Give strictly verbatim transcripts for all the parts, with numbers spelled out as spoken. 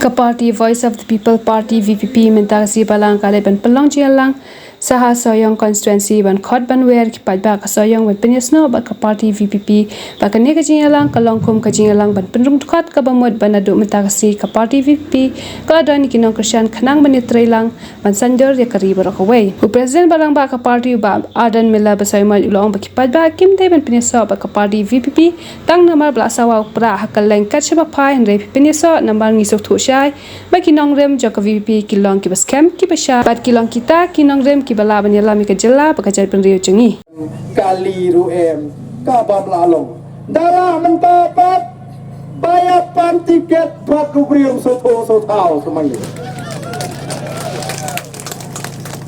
Ka party Voice of the People Party, V P P, mynta ka sngi Balang ka leit ban pynlong jingïalang sha ha Sohiong constituency ban khot ban wer ki paidbah ka Sohiong ban pynïasnoh bad ka party V P P. Bad kane ka jingïalang ka long kum ka jingïalang ban pynrung dkhot kaba mut ba naduh mynta ka sngi ka party V P P ka don ïa ki nongkyrshan khnang ban ïatreilang ban saiñdur ïa ka ri baroh kawei. U President ba rangbah ka party, u Bah Ardent Miller Basaiawmoit, u la ong ba ki paidbah kim dei ban pynïasoh bad ka party V P P tang namar ba la sawa u prah ha kylleng kat shaba phai, hynrei phi pynïasoh namar ngi sngewthuh shai ba ki nongrim jong ka V P P ki long kiba skhem, kiba shai bad ki long kita ki nongrim kiba lah ban ïalam ïa ka jylla bad ka jaitbynriew jong ngi. Kali ruh em, kabam la long. Da lah mynta pat ba ïa pan tiket bad u briew sngewthuh sngewthaw sha ma ngi.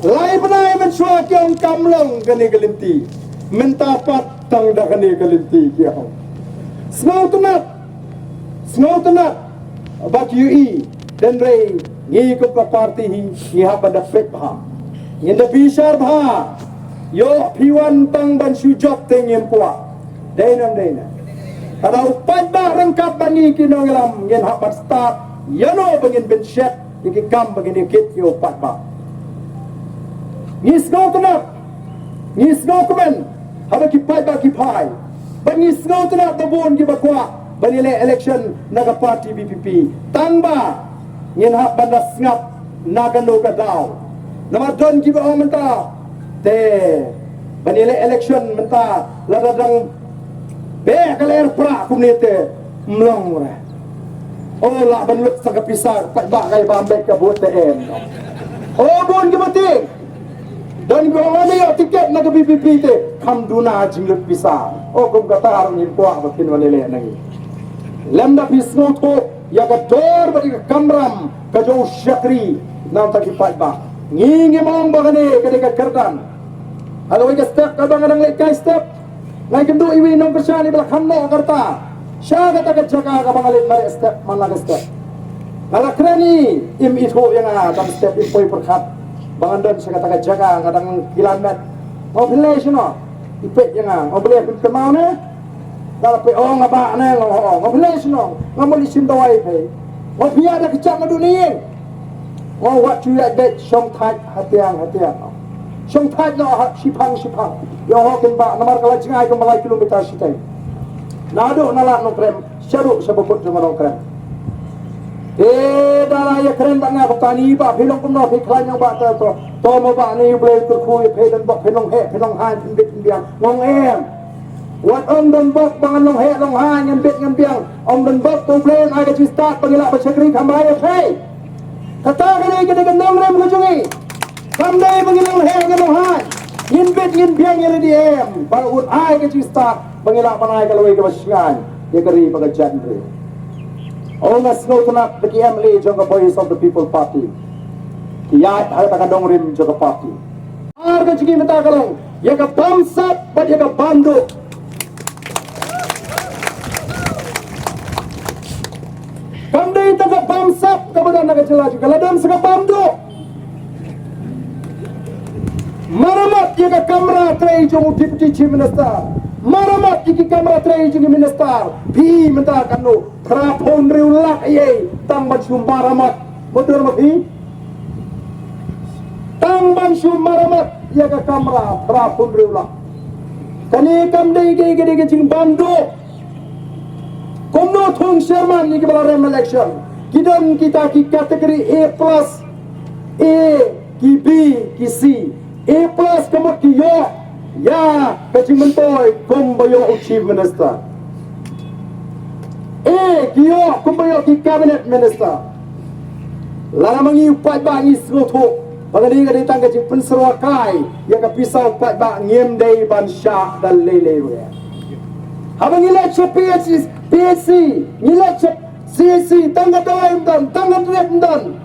Lai bnai mynshuwa ki ong kam long kane ka lynti. Mynta pat tang da kane ka lynti ki ong. Sngewtynnat, sngewtynnat ba ki ïohi. Hynrei ngi kum ka party hi ngi hap ban da peit bha, ngin da bishar bha. Ïoh phi wan tang ban shu jop te ngim kwah. Dei nang dei nang. Ka da u paidbah ryngkat bad ngi ki nongïalam ngin hap ban stad ïa no ba ngin pynshet ïa ki kam ba ngin ïa kit ïa u paidbah. Ngi sngewtynnat, ngi sngewkmen haba ki paidbah ki phai. Bad ngi sngewtynnat ba bun kiba kwah ban ïaleh election na ka party V P P. Tang ba ngin hap ban da sngap na kano ka daw. Namar don kiba ong mynta te ban ïaleh election mynta lada dang beh ka lyer prah kumne te mlong re. O lah ban lut sa ka pisa, paidbah ka ïa bam beit ka vote te em. O bun kiba tieng. Don kiba ong lada ïoh tiket na ka V P P te kham duna jinglut pisa. O kum kata ruh ngim kwah ba kin wan ïaleh na ngi. Lymda phi sngewthuh ïa ka dor bad ïa ka kamram ka jong u shakri na ka bynta ki paidbah. Ngi ngim ong ba kane ka dei ka kyrdan. Ha kawei ka step kaba nga dang leit kai step, nga ïakynduh ïa iwei i nongkyrshan iba la kham noh ka rta sha kata ka jaka kaba nga leit mareh step man la ka step. Nga la kren, im ithuh ïa nga, tang step im poi pyrkhat ba ngan don sha kata ka jaka, nga dang kilan met. Nga ong phi leh shano? I peit ïa nga, nga ong balei phin kynmaw ne? Nga la peit, ong nga bah ne, nga ong, ong nga phi leh shano? Nga mut i shim dawai phi. Nga ong phi ïa da ka jaka naduh ne ïing. Nga ong wat shu ïaid beit, shong thait hatiang hatiang. Shong thait noh ha shiphang shiphang. Ïa ong ho kin bah namar ka la jngai kumba lai kilometer shiteng. Naduh na lad Nongkrem shaduh sha bakut jong ka Nongkrem. Te da la ïa kren bad nga, kumta ni bah phi long kumno, phi khlaiñ ïa u bah te to. To mo bah, ne U Blei u kyrkhu ïa phi, don bok phin long heh phin long haiñ, phin bit phin biang. Nga ong em. Wat ym don bok ba ngan long heh long haiñ, ngan bit ngan biang. Ym don bok, to U Blei un ai ka jingstad ba ngi lah ban shakri kham bha ïa phi. Kata ka dei ka dei ka nongrim ka jong ngi. Kam dei ba ngin long heh ngin long haiñ, ngin bit ngin biang ïa lade em. Ba un ai ka jingstad ba ngi lah ban ai ka lawei kaba shngaiñ ïa ka ri bad ka jaitbynriew. O nga sngewtynnat ba ki M L A jong ka Voice of the People Party ki ïaid ha kata ka nongrim jong ka party. Ar ka jong ngi mynta ka long ïa ka bamsap bad ïa ka bamduk. Kam dei tang ka bamsap kaba don ha ka jylla jong ngi, ka la don sa ka bamduk. Maramat ïa ka kamra trei jong u Deputy Chief Minister. Maramat ïa ki kamra trei jong ki minister. Phi mynta katno, phra phew hynriew lak ïa tang ban shu maramat. Mutdur ma phi? Tang ban shu maramat ïa ka kamra phra phew hynriew lak. Kane kam dei ka, ka dei ka jingbamduk. Kumno thung chairman ïa kiba la rem election? Ki don kita ki category A plus, A, ki B, ki C. A plus ka mut ki ïoh ïa ka jingmyntoi kumba ïoh u Chief Minister. A, ki ïoh kumba ïoh ki Cabinet Minister. Lada ma ngi u paidbah ngi sngewthuh ba kane ka dei tang ka jingpynsyrwa kai ïa ka pisa u paidbah, ngim dei ban shah da lei lei ruh. Haba ngi leit sha P H C, P H C, ngi leit sha C H C, tang ka dawai ym don, tang ka drip ym don.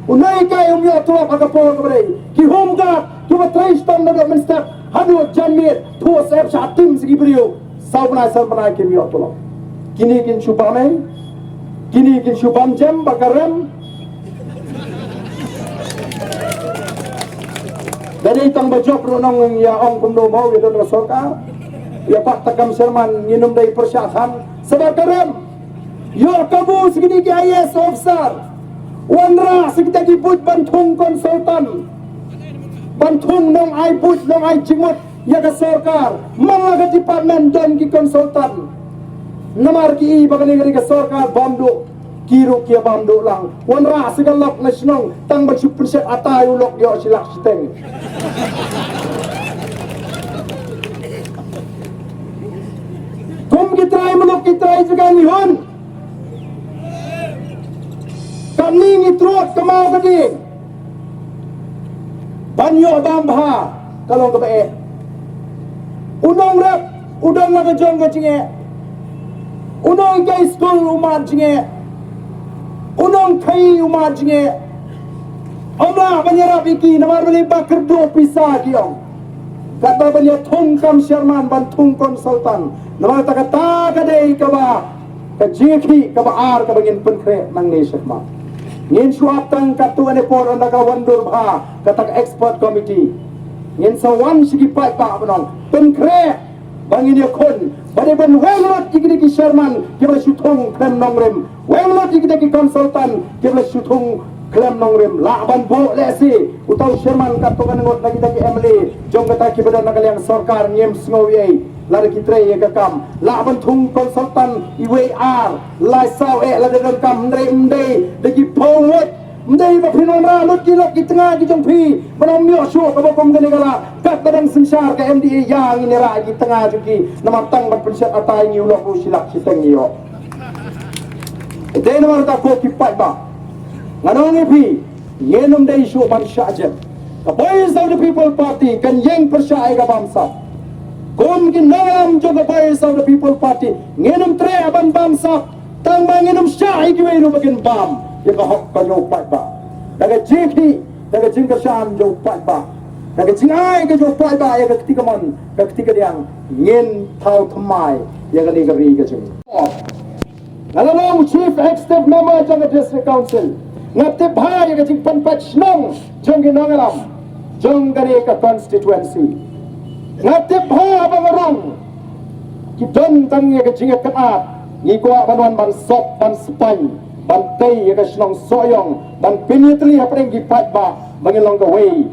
U nonghikai um ïoh tulop ha ka por kaba dei. Ki home guard kiba trei shitom naduh mynstep haduh janmiet, thuh sep shah tim sha ki briew. Saw bnai san bnai kim ïoh tulop. Kine kin shu bam ei? Kine kin shu bam jem bad ka rem? Da dei tang ba jop ruh nong ïa ong kumno mo ïa don ka sorkar. Ïa pat takam chairman ngin ym dei pyrshah than. Sa bad ka rem. Ïoh kabu sha kine ki I A S officer. Wanrah sa kita ki buit ban thung consultant, ban thung nongai buit nongai jingmut ïa ka sorkar. Man la ka department don ki consultant. Namar ki i ba kane ka dei ka sorkar bam duh, ki ruh ki bam duh lang. Wanrah sa ka lok na shnong tang ban shu pynshet atai u lok ïoh shi lak shiteng. Kum ki trai muluk ki trai jaka ngi hun. Kam ni ngi trud ka mau ka ding. Ban ïoh bam bha ka long kaba eh. U nongrep u don la ka jong ka jingeh. U nonghikai skul u mad jingeh. U nongkhaii u mad jingeh. Ym lah ban ïarap ïa ki namar balei ba kyrduh pisa ki ong. Katba ban ïa thung kam chairman ban thung consultant. Namar kata kata ka dei kaba ka jingkhih kaba ar kaba ngin pynkhreh nangne shakhmat. Ngin shu ap tang katto katne por ynda ka wan dur bha kata ka expert committee. Ngin sa wan sha ki paidbah ban ong pynkhreh ba ngin ïakhun ba dei ban weng lut ïa kine ki chairman kiba la shu thung khlem nongrim. Weng lut ïa kita ki consultant kiba la shu thung khlem nongrim. Lah ban buh lehse uta u chairman katto katne ngut na kita ki M L A jong kata kiba don na ka liang sorkar ngim sngew ei. Lada ki trei ïa ka kam lah ban thung consultant iwei ar lai saw eh lada donkam, hynrei ym dei da ki phew ngut. Ym dei ba phin wanrah lut ki lok ki tnga ki jong phi ban ym ïoh shuh kaba kum kane ka lad. Katba dang synshar ka M D A ïa ngin ïarah ki tnga jong ki namar tang ban pynshet atai ngi u lok ruh shi lak shiteng ngi ïoh. Te namar kata ko ki paidbah, ngan ong ïa phi, ngin ym dei shuh ban shah jem. Ka Voice of the People Party kan ïeng pyrshah ïa ka bamsap. Kum ki nongïalam jong ka Voice of the People Party ngin ym treh ban bamsap. Tang ba ngin ym shah ïa kiwei ruh ba kin bam ïa ka hok ka jong u paidbah. Da ka jingkhih, da ka jingkyrshan jong u paidbah, da ka jingai ka jong u paidbah ïa ka kti kamon ka kti kadiang, ngin thaw thymmai ïa kane ka ri ka jong ngi. Nga la long Chief Executive Member jong ka District Council. Nga tip bha ïa ka jingpynpait shnong jong ki nongïalam jong kane ka constituency. Nga tip bha ba nga rung ki don tang ïa ka jingïakynad, ngi kwah ban wan ban sop ban spaiñ ban tei ïa ka shnong Sohiong ban pynïatylli hapdeng ki paidbah ba ngin long kawei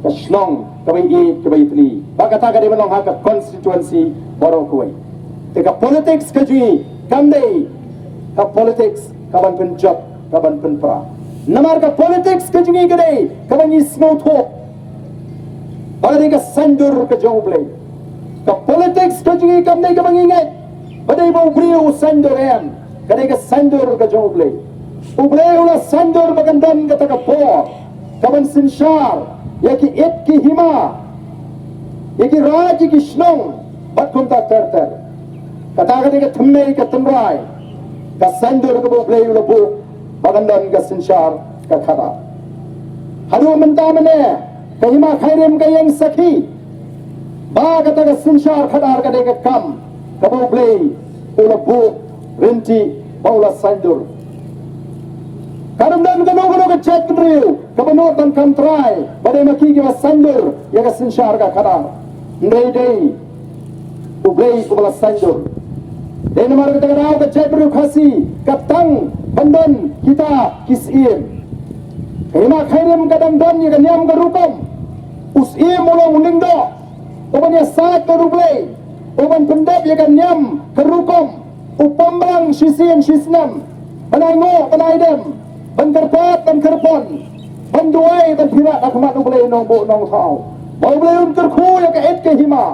ka shnong kaba ïeit kaba ïatylli. Ba kata ka dei ban long ha ka constituency baroh kawei. Te ka politics ka jong ngi kam dei ka politics ka ban pynjop ka ban pynpra. Namar ka politics ka jong ngi ka dei kaba ngi sngewthuh ba ka dei ka saiñdur ka jong U Blei. Ka politics ka jong ngi kam dei kaba ngi ngeit ba dei ba u briew u saiñdur, em, ka dei ka saiñdur ka jong U Blei. U Blei u la saiñdur ba kan don kata ka por ka ban synshar ïa ki it ki hima, ïa ki raid ïa ki shnong bad kumta ter ter. Kata ka dei ka thymmei ka tynrai ka saiñdur kaba U Blei u la buh ba kan don ka synshar ka khadar. Haduh mynta mynne ka hima Khyrim ka ïeng sakhi ba kata ka synshar khadar ka dei ka kam kaba U Blei u la buh ryntih ba u la saiñdur. Ka dang don kano kano ka jaitbynriew kaba nud ban kam trai ba dei ma ki kiba saiñdur ïa ka synshar ka khadar. Hynrei dei U Blei uba la saiñdur. Dei namar kata ka daw ka jaitbynriew Khasi ka tang ban don kita ki syiem. Ka hima Khyrim ka dang don ïa ka niam ka rukom. U syiem u long u lyngdoh uban ïasaid bad U Blei, uban pyndep ïa ka niam ka rukom, u pynbang shisien shisnem, ban ai nguh ban ai dem, ban kyrpad ban kyrpon, ban duwai ban pyrkhat ha khmat U Blei Nongbuh Nongthaw. Ba U Blei un kyrkhu ïa ka it ka hima,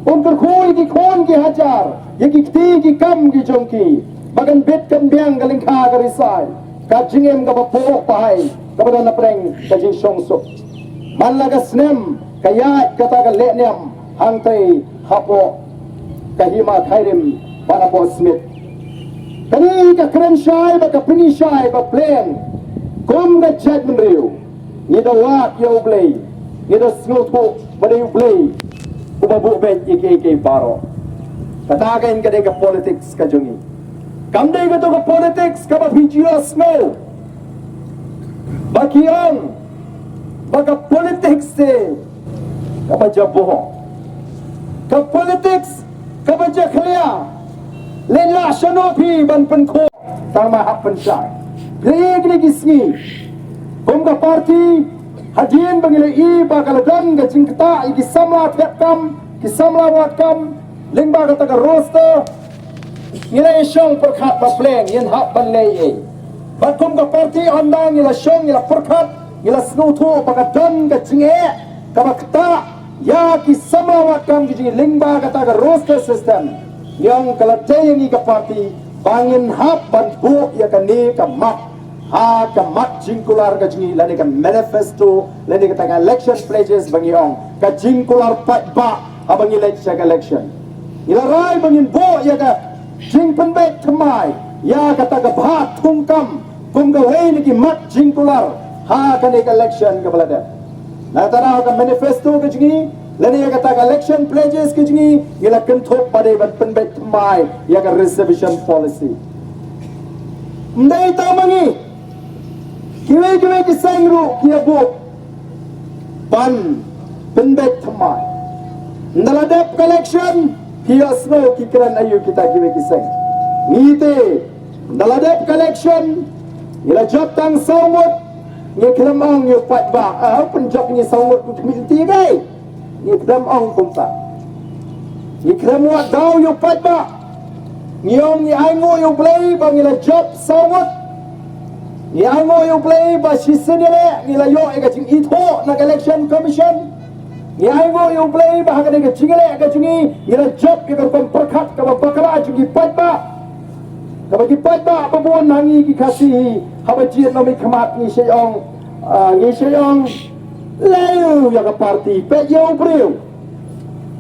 un kyrkhu ïa ki khun ki hajar, ïa ki kti ki kam ki jong ki, ba kan bit kan biang ka lyngkha ka risai, ka jingim kaba phuh pahai kaba don hapdeng ka jingshongsuk. Man la ka snem ka ïaid kata ka lehniam hangtei hapoh ka hima Khyrim bad hapoh Smit. Kane ka kren shai bad ka pyni shai ba plen kum ka jaitbynriew ngi da wad ïa U Blei, ngi da sngewthuh ba dei U Blei uba buh beit ïa kiei kiei baroh. Kata kein ka dei ka politics ka jong ngi. Kam dei kato ka politics kaba phi ju ïohsngew ba ki ong ba ka politics te kaba jaboh, ka politics kaba jakhlia. Leit lah shano phi ban pynkhuid tang ma hap pynshai. Ïa kine ki sngi, kum ka party, hadien ba ngi la ïohi ba ka la don ka jingktah ïa ki samla thep kam, ki samla wad kam lyngba kata ka roster, ngi la ïa shong pyrkhat ba pleng ïa hap ban leh ei. Bad kum ka party ynda ngi la shong, ngi la pyrkhat, ngi la sngewthuh ba ka don ka jingeh kaba ktah ïa ki samla wad kam ki jong ngi lyngba kata ka roster system. Ngi ong ka la dei ïa ngi ka party ba ngin hap ban buh ïa kane ka mat ha ka mat jingkular ka jong ngi, lane ka manifesto, lane kata ka election pledges ba ngi ong, ka jingkular paidbah haba ngi leit sha ka election. Ngi la rai ba ngin buh ïa ka jingpynbeit thymmai ïa kata ka bha thungkam kum kawei na ki mat jingkular ha kane ka election kaba la dep. Na kata ka manifesto ka jong ngi, lane ïa kata ka election pledges ka jong ngi, ngi la kynthup ba dei ban pynbeit thymmai ïa ka reservation policy. Ym dei tang ma ngi, kiwei kiwei ki seng ruh ki ïa buh ban pynbeit thymmai. Ynda la dep ka election, ki ïohsngew ki kren aïu kita kiwei ki seng. Ngi te, ynda la dep ka election, ngi la jop tang saw ngut, ngi khlem ong ïa u paidbah, ah, pynjop ngi saw ngut, u khmih lynti ïa ngi. Ngi khlem ong kumta. Ngi khlem wad daw ïa u paidbah. Ngi ong ngi ainguh ïa U Blei ba ngi la jop saw ngut. Ngi ainguh ïa U Blei ba shisien ïaleh ngi la ïoh ïa ka jingithuh na ka Election Commission. Ngi ainguh ïa U Blei ba ha kane ka jingïaleh ka jong ngi, ngi la jop ïa ka rukom pyrkhat kaba bakla jong ki paidbah. Kaba ki paidbah ba bun ha ngi ki Khasi hi, haba jied na u mihkhmat ngi shait ong, ah, ngi shait ong, leh ïa ka party, peit ïa u briew.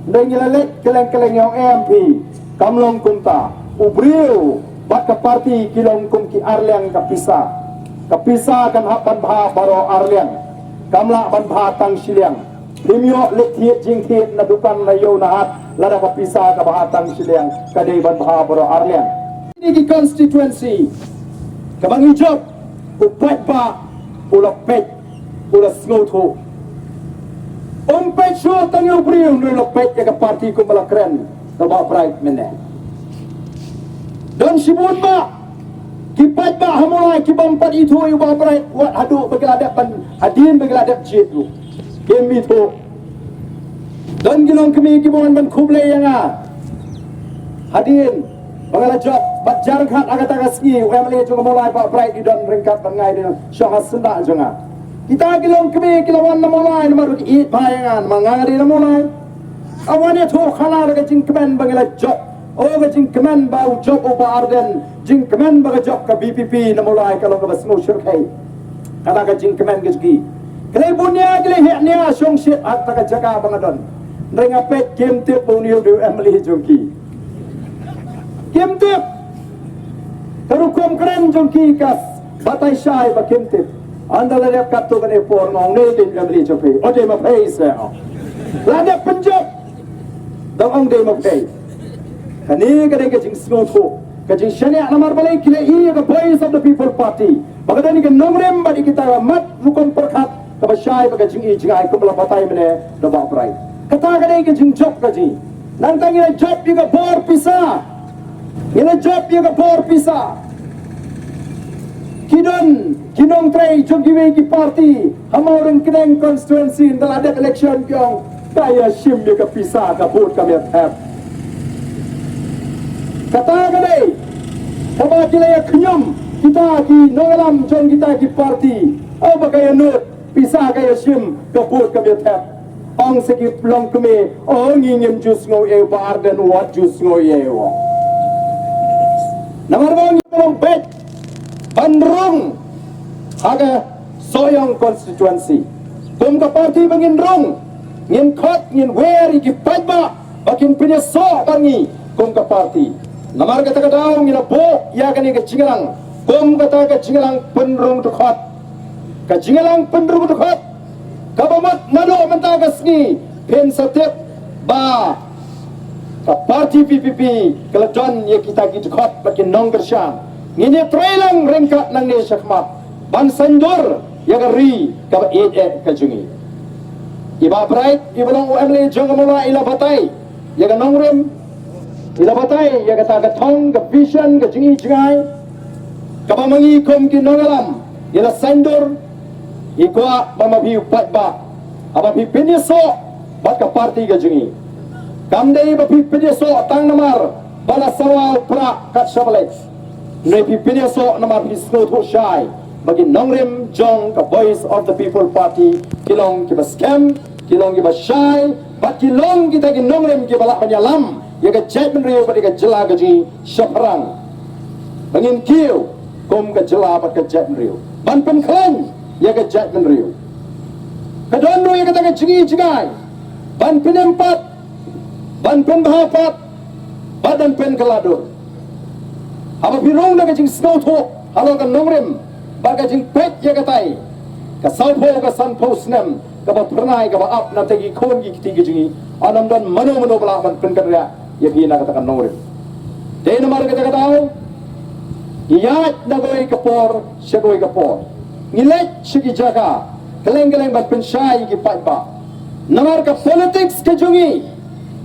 Hynrei ngi la leit kylleng kylleng, ïa u M P, kam long kumta. U briew bad ka party ki long kum ki arliang ka pisa. Ka pisa kan hap ban bha baroh arliang, kam lah ban bha tang shiliang. Phim ïoh leit thied jingthied na dukan, na ïew na hat, lada ka pisa ka bha tang shiliang, ka dei ban bha baroh arliang. Kine ki constituency kaba ngi jop, u paidbah u la peit, u la sngewthuh. Um peit shuh tang ïa u briew, hynrei u la peit ïa ka party kumba la kren da u Bah Bright mynne. Don shibun bah ki paidbah ha Mawlai kibym pat ithuh ïa u Bah Bright wat haduh ba ki la dep ban, hadien ba ki la dep jied ruh kim ithuh. Don ki longkmie kiba wan ban khublei ïa nga hadien ba nga la jop, bad jar ryngkat ha kata ka sngi u M L A jong ka Mawlai Bah Bright i don ryngkat bad nga, i don shong ha syndah jong nga. Kita ki longkmie ki la wan na Mawlai namar ba ki ïeit bha ïa nga namar nga, nga dei na Mawlai. Ka wan ïathuh khana da ka jingkmen ba ngi la jop. O, ka jingkmen ba u jop u Bah Ardent, jingkmen ba ka jop ka V P P na Mawlai ka long kaba sngewshyrkhei. Kata ka jingkmen ka jong ki. Ki la bun ïa, ki la heh nia shong shit ha kata ka jaka ba nga don. Hynrei nga peit kim tip ba une u dei u M L A jong ki. Kim tip. Ka rukom kren jong ki ka batai shai ba kim tip. Ynda la dep katto katne por nga ong, dei, dei M L A jong phi. O, dei ma phi, sa ong. La dep pynjop, dang ong dei ma phi. Kane ka dei ka jingsngewthuh, ka jingshaniah namar balei? Ki la ïohi ïa ka Voice of the People Party ba ka don ïa ka nongrim bad ïa kita ka mat rukom pyrkhat kaba shai bad ka jingi jingai kumba la batai mynne da u Bah Bright. Kata ka dei ka jingjop ka jong ngi. Nangta ngi la jop ïa ka bor pisa. Ngi la jop ïa ka bor pisa. Ki don ki nongtrei jong kiwei ki party ha Mawryngkneng constituency, ynda la dep election ki ong ka ïashim ïa ka pisa, ka vote kam ïa thep. Kata ka dei kaba ki la ïa khñium kita ki nongïalam jong kita ki party. O, ba ka ïanud, pisa ka ïashim, ka vote kam ïa thep. Ong sa ki longkmie, o, ngi ngim ju sngew ei, Bah Ardent wat ju sngew ei, o. Namar ba ngi long beit ban rung ha ka Sohiong constituency. Kum ka party ba ngin rung, ngin khot, ngin wer ïa ki paidbah ba kin pynïasoh bad ngi kum ka party. Namar kata ka daw ngi la buh ïa kane ka jingïalang kum kata ka jingïalang pynrung dkhot. Ka jingïalang pynrung dkhot kaba mut naduh mynta ka sngi phin sa tip ba ka party V P P ka la don ïa kita ki dkhot bad ki nongkyrshan. Ngin ïatreilang ryngkat nangne shakhmat ban saiñdur ïa ka ri kaba ïeit eh ka jong ngi. I Bah Bright, iba long u M L A jong ka Mawlai, i la batai ïa ka nongrim, i la batai ïa kata ka thong, ka vision, ka jingi jingai. Kaba ma ngi kum ki nongïalam ngi la saiñdur, ngi kwah ba ma phi u paidbah, haba phi pynïasoh bad ka parti ka jong ngi, kam dei ba phi pynïasoh tang namar ba la sawa u prah kat shaba leit. Hynrei phi pynïasoh namar phi sngewthuh shai ba ki nongrim jong ka Voice of the People Party ki long kiba skhem, ki long kiba shai, bad ki long kita ki nongrim kiba lah ban ïalam ïa ka jaitbynriew bad ïa ka jylla ka jong ngi shaphrang. Ba ngin kiew kum ka jylla bad ka jaitbynriew, ban pynkhlaiñ ïa ka jaitbynriew. Ka don ruh ïa kata ka jingi jingai ban pynempat, ban pynbha pat, bad ban pynkylla dur. Haba phi rung da ka jingsngewthuh halor ka nongrim bad ka jingpeit ïa katai, ka sawphew ka sanphew snem kaba phyrnai kaba ap na ki khun ki kti ki jong ngi, ym don mano mano ba lah ban pynkynriah ïa phi na kata ka nongrim. Dei namar kata ka daw ngi ïaid na kawei ka por sha kawei ka por, ngi leit sha ki jaka kylleng kylleng ban pynshai ïa ki paidbah. Namar ka politics ka jong ngi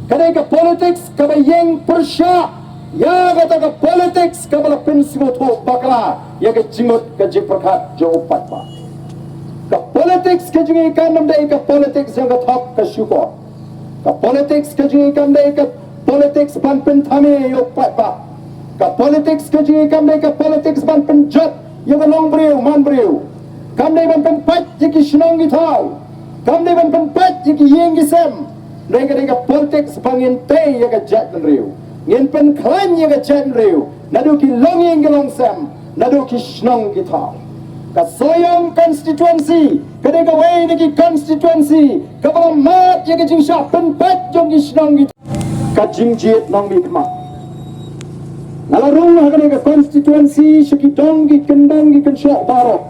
ka dei ka politics kaba ïeng pyrshah ïa kata ka politics kaba la pynsngewthuh bakla ïa ka jingmut ka jingpyrkhat jong u paidbah. Ka politics ka jong ngi kam dei ka politics jong ka thok ka shukor. Ka politics ka jong ngi kam dei ka politics ban pynthame ïa u paidbah. Ka politics ka jong ngi kam dei ka politics ban pynjot ïa ka nongbriew manbriew. Kam dei ban pynpait ïa ki shnong ki thaw. Kam dei ban pynpait ïa ki ïing ki sem. Dei ka dei ka politics ba ngin tei ïa ka jaitbynriew, ngin pynkhlaiñ ïa ka jaitbynriew naduh ki longïing ki longsem, naduh ki shnong ki thaw. Ka Sohiong constituency ka dei kawei na ki constituency kaba la mad ïa ka jingshah pynpait jong ki shnong ki thaw. Ka jingjied nongmihkhmat. Nga la rung ha kane ka constituency sha ki dong ki kyndong ki kynshoh baroh.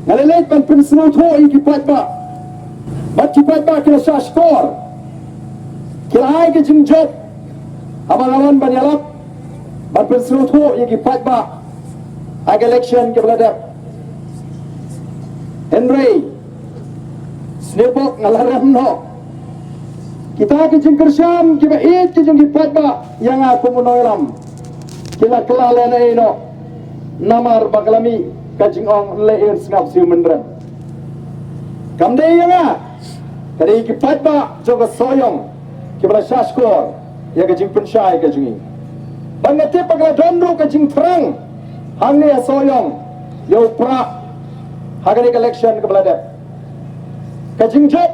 Nga la leit ban pynsngewthuh ïa ki paidbah, bad ki paidbah ki la shah shkor, ki la ai ka jingjop haba nga wan ban ïalap ban pynsngewthuh ïa ki paidbah ha ka election kaba la dep. Hynrei sniewbok nga la rem noh. Kita ki jingkyrshan kiba ïeit ki jong ki paidbah ïa nga kum u nongïalam ki la kylla lehnoh namar ba ka la mih ka jingong, leh yn sngap siew mynrem. Kam dei ïa nga, ka dei ki paidbah jong ka Sohiong kiba la shah shkor ïa ka jingpynshai ka jong ngi. Bad nga tip ba ka la don ruh ka jingthrang hangne ha Sohiong ïa u prah ha kane ka election kaba la dep. Ka jingjop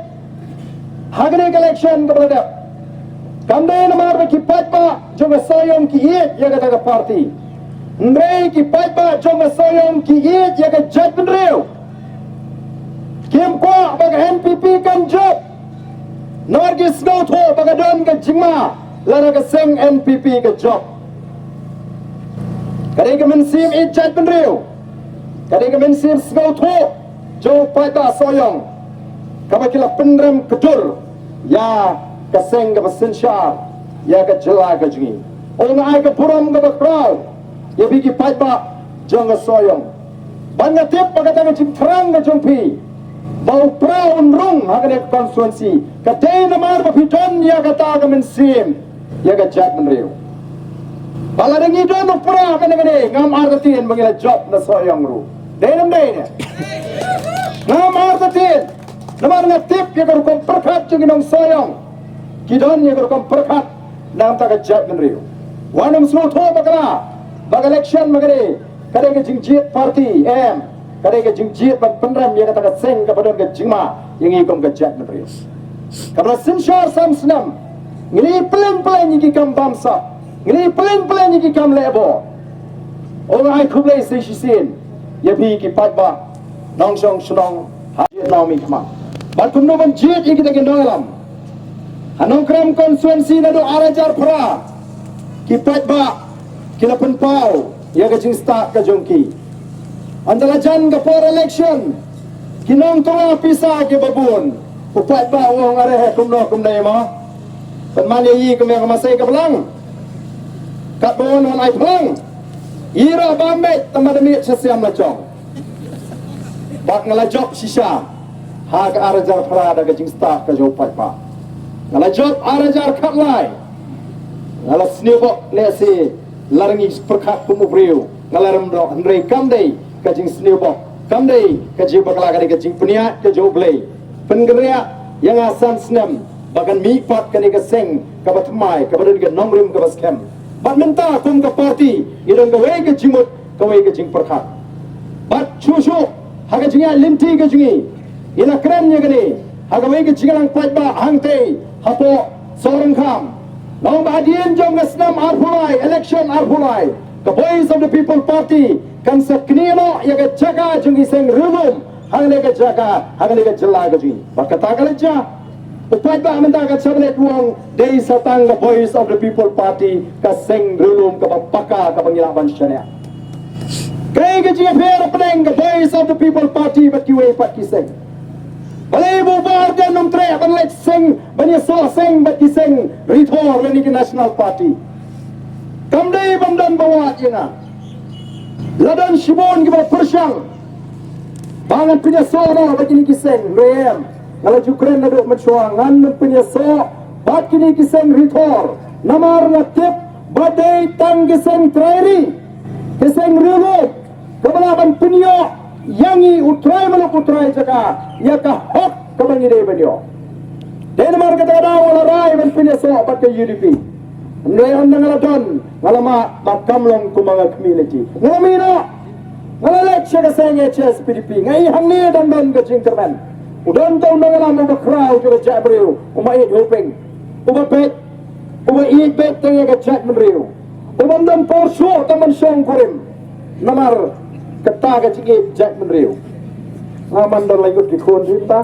ha kane ka election kaba la dep kam dei namar ba ki paidbah jong ka Sohiong ki ïeit ïa kata ka party. Hynrei ki paidbah jong ka Sohiong ki ïeit ïa ka jaitbynriew. Kim kwah ba ka N P P kan jop namar ki sngewthuh ba ka don ka jingma lada ka seng N P P ka jop. Ka dei ka mynsiem ïeit jaitbynriew, ka dei ka mynsiem sngewthuh jong u paidbah Sohiong kaba ki la pynrem kdur ïa ka seng kaba synshar ïa ka jylla ka jong ngi. Ong ai ka burom kaba khraw ïa phi ki paidbah jong ka Sohiong. Bad nga tip ba kata ka jingthrang ka jong phi ba u prah un rung ha kane ka constituency ka dei namar ba phi don ïa kata ka mynsiem ïa ka jaitbynriew. Ba lada ngi don u prah kane kane ngam artatien ba ngi la jop na Sohiong ruh. Dei nam dei ne? Ngam artatien. Namar nga tip ïa ka rukom pyrkhat jong ki nong Sohiong, ki don ïa ka rukom pyrkhat na ka bynta ka jaitbynriew. Wat nym sngewthuh bakla ba ka election ba ka dei ka dei ka jingjied party, em, ka dei ka jingjied ban pynrem ïa kata ka seng kaba don ka jingma ïa ngi kum ka jaitbynriew. Kaba la synshar san snem, ngi la pynlong pynlong ïa ki kam bamsap, ngi la pynlong pynlong ïa ki kam leh bor. Ong ai khublei sa shisien ïa phi ki paidbah nongshong shnong ha jied nongmihkhmat. Bad kumno ban jied ïa kita ki nongïalam. Ha Nongkrem constituency naduh ar hajar phra ki paidbah ki la pynpaw ïa ka jingstad ka jong ki. Hynda la jan ka por election, ki nongthoh pisa kiba bun. U paidbah u ong, are he, kumno kumne mo? Pynman ïa i kum ïa ka masai ka blang. Katba wan wan ai phlang, i ruh bam beit, tangba da miet sha siam la jong. Bad nga la jop shisha ha ka ar hajar phra da ka jingstad ka jong u paidbah. Nga la jop ar hajar khatlai. Nga la sniewbok lehse la rngi pyrkhat kum u briew. Nga la rem doh, hynrei kam dei ka jingsniew bok, kam dei ka jingbakla, ka dei ka jingpynïaid ka jong U Blei. Pynkynriah ïa nga san snem ba kan mih pat kane ka seng kaba thymmai, kaba don ka nongrim kaba skhem. Bad mynta kum ka party ngi don kawei ka jingmut, kawei ka jingpyrkhat. Bad shuh shuh ha ka jingïaid lynti ka jong ngi, ngi la kren ïa kane ha kawei ka jingïalang paidbah hangtei hapoh Sohryngkham. Long ba hadien jong ka snem arphew lai, election arphew lai, ka Voice of the People Party kan sa knieh noh ïa ka jaka jong ki seng riewlum hangne ka jaka, hangne ka jylla ka jong ngi. Bad kata ka la jia. U paidbah mynta ka Chaplain u ong dei sa tang ka Voice of the People Party ka seng riewlum kaba paka kaba ngi lah ban shaniah. Kaei ka jingïapher hapdeng ka Voice of the People Party bad kiwei pat ki seng? Balei ba u Bah Ardent um treh ban leit seng, ban ïasoh seng bad ki seng rithor lane ki National Party? Kam dei ban don ba wad ïa nga. La don shibun kiba pyrshang ba ngan pynïasoh noh bad kine ki seng, hynrei em. Nga la ju kren naduh mynshuwa, ngan pynïasoh bad kine ki seng rithor. Namar nga tip ba dei tang ki seng trai ri, ki seng riewlum, kaba lah ban pynïoh ïa ngi u trai muluk u trai jaka ïa ka hok kaba ngi dei ban ïoh. Dei namar kata ka daw nga la rai ban pynïasoh bad ka U D P. Hynrei ynda nga la don, nga la mad ba kam long kumba nga khmih lynti. Nga la mih noh, nga la leit sha ka seng H S P D P. Nga i hangne dang don ka jingkyrmen. U don uta u nongïalam uba khraw jong ka jaitbynriew, u Maieit Hoping, uba beit, uba ïeit beit tang ïa ka jaitbynriew, uba ym don por shuh tang ban shongkurim. Namar kata ka jingïeit jaitbynriew. Nga man don la ïoh ki khun ri ta,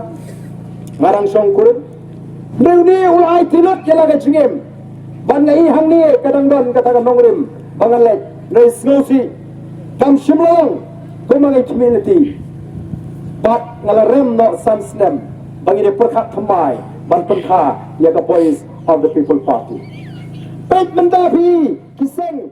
nga dang shongkurim. Hynrei une u la aiti lut ïa la ka jingim. Ban nga i hangne ka dang don kata ka nongrim ba ngan leit. Hynrei sngewsih, kam shym la long kumba nga khmih lynti. Bad nga la rem noh san snem ba ngi dei pyrkhat thymmai ban pynkha ïa ka Voice of the People Party. Peit mynta phi ki seng